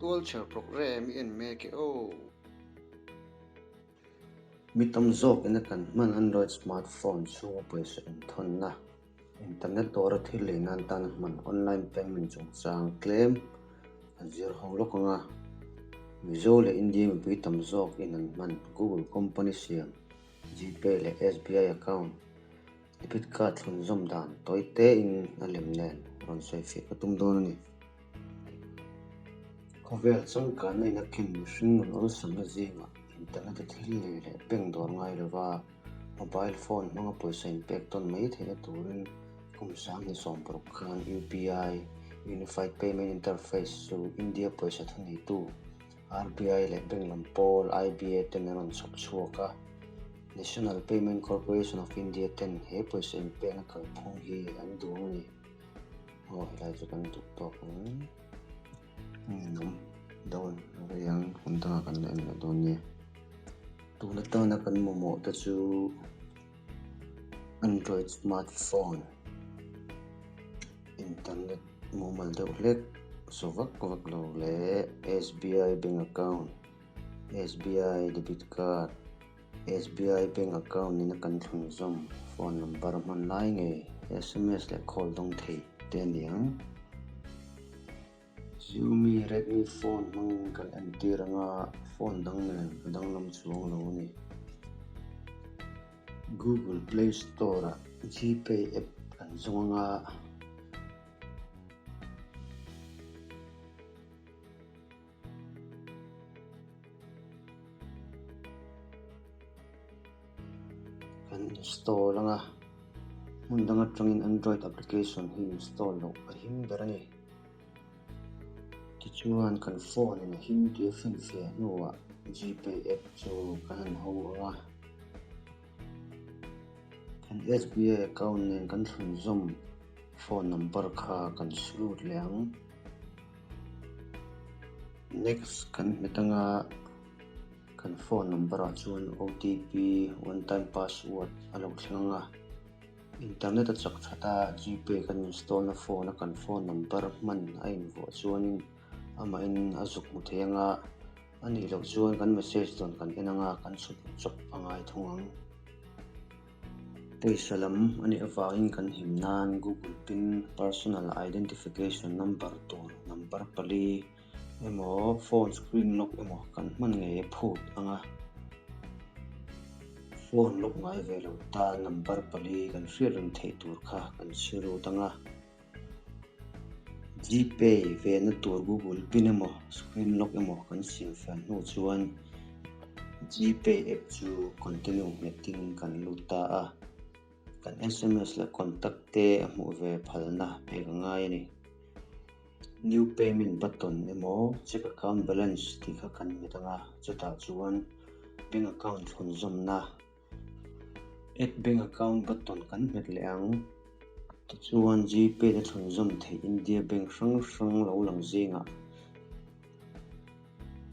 Tualchher programme i en mek e aw. Mi tam zawk ina kan hman Android smartphone chhunga pawisa inthawnna, internet dawra thil lei nan tana hman online payment chungchang tlem kan zir ho lawk ang a. Mizo leh India mipui tam zawk in an hman Google company siam Gpay leh SBI account debit card thlunzawm dan tawi tein a lem nen rawn sawifiah ka tum dawn a ni. Khawvel changkanna in a khen mihring nun awlsamna zingah internet a thil lei leh bank dawr ngai lova mobile phone hmanga pawisa inpek tawn mai theihna turin kum 2016 khan UPI, Unified Payment Interface, chu India pawisa thuneitu RBI leh bank lam pawl IBA ten an rawn chhawp chhuak a. National Payment Corporation of India ten he pawisa inpekna kalphung hi an duang a ni. Aw helai chu kan duh tawk ang ninawm dawn rei ang hun dangah kan la en leh dawn nia tun atana kan mamawh te chu android smartphone internet mumal deuh hlek saw vak vak lo leh S_B_I bank account S_B_I debit card. SBI bank account in a kan thlun zawm phone number hman lai ngei sms leh call dawng thei te a ni ang. Xiaomi Redmi phone hmangin kan entir anga phone dang nen a danglam chuang lo a ni. Google Play Store ah Gpay app kan zawng anga. Kan install anga hmun dang atangin android application hi install loh a him ber a ni. Tichuan kan phone in a him tih a finfiah hnuah Gpay app chu kan han ho ang a. Kan SBI account nen kan thlunzawm phone number kha kan lut leh ang. Next kan hmet anga kan phone number ah chuan OTP, one time password, a lo thleng ang a. Internet a chak that a, Gpay kan install na phone a kan phone number hman a invuah chuanin amahin a zuk hmu thei ang a. A nih loh chuan kan message dawn kan en anga kan chhut chawp a ngai thung ang. Pawisa lam a nih avangin kan him nan Google pin personal identification number tur number pali emaw phone screen lock emaw kan hman ngei a phut ang a. Phone lock ngai ve lo tan number pali kan hriat reng theih tur kha kan chhi lut ang a. Gpay vehna tur Google pin emaw screen lock emaw kan siam fel hnu chuan Gpay app chu continue nghetin kan lut ta a, kan sms leh contact te a hmuh ve phalna pek a ngai a ni. New payment button emaw check account balance tih kha kan hmet ang a, chutah chuan bank account thlunzawmna Add bank account button kan hmet leh ang. Tichuan Gpay te thlunzawm theih India bank hrang hrang lo lang zingah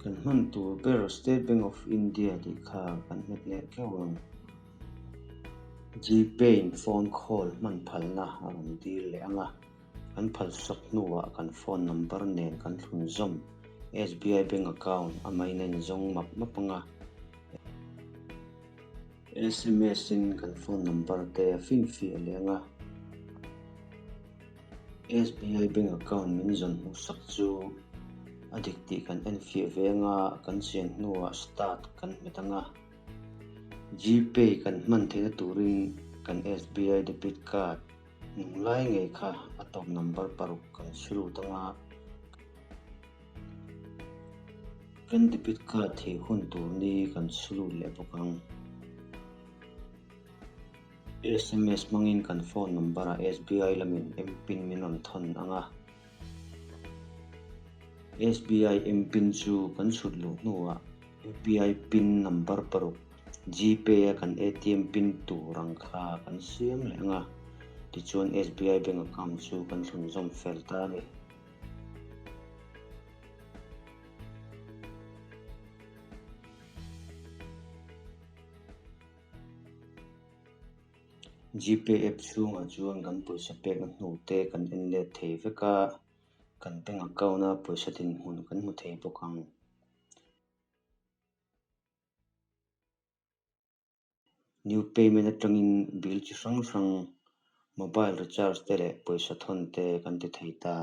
kan hman tur ber State Bank of India tih kha kan hmet leh keuh ang. Gpay in phone call hman phalna a rawn dil leh ang a. Kan phalsak hnuah kan phone number nen kan thlunzawm SBI bank account a main a inzawng map map ang a. Sms in kan phone number te a finfiah leh ang a. SBI bank account min zawn hmuhsak chu a dik tih kan enfiah ve ang a, kan chian hnuah start kan hmet ang a. Gpay kan hman theihna turin kan SBI debit card Nunglai ngei kha a tawp number paruk kan chhi lut ang a, kan debit card theih hun tur ni kan chhi lut leh bawk ang. Sms hmangin kan phone number ah SBI lamin M-pin min rawn thawn ang a, SBI M-pin chu kan chhut luh hnuah UPI pin number paruk Gpay a kan ATM pin tur ang kha kan siam leh ang a, tichuan SBI bank account chu kan thlunzawm fel ta a ni. Gpay app chhungah chuan kan pawisa pekna hnute kan en let thei vek a. Kan bank account-a pawisa dinhmun kan hmu thei bawk ang. New payment atangin bill chi hrang hrang, mobile recharge te leh pawisa thawn te kan ti thei ta.